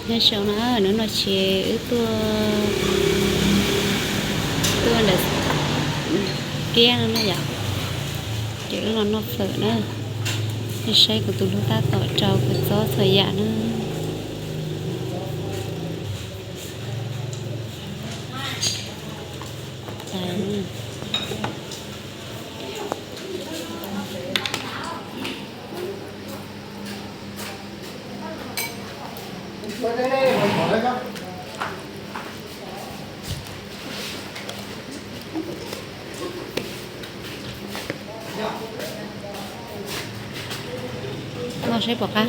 Nyob zoo na, hnub no ces wb tuaj, tuaj ntawm Kiab no na yom, ces wb los noj fawm na. Nej saib kuv tus hlub tab tom rau kuv txob txhua yam na. Noj saib puas qab.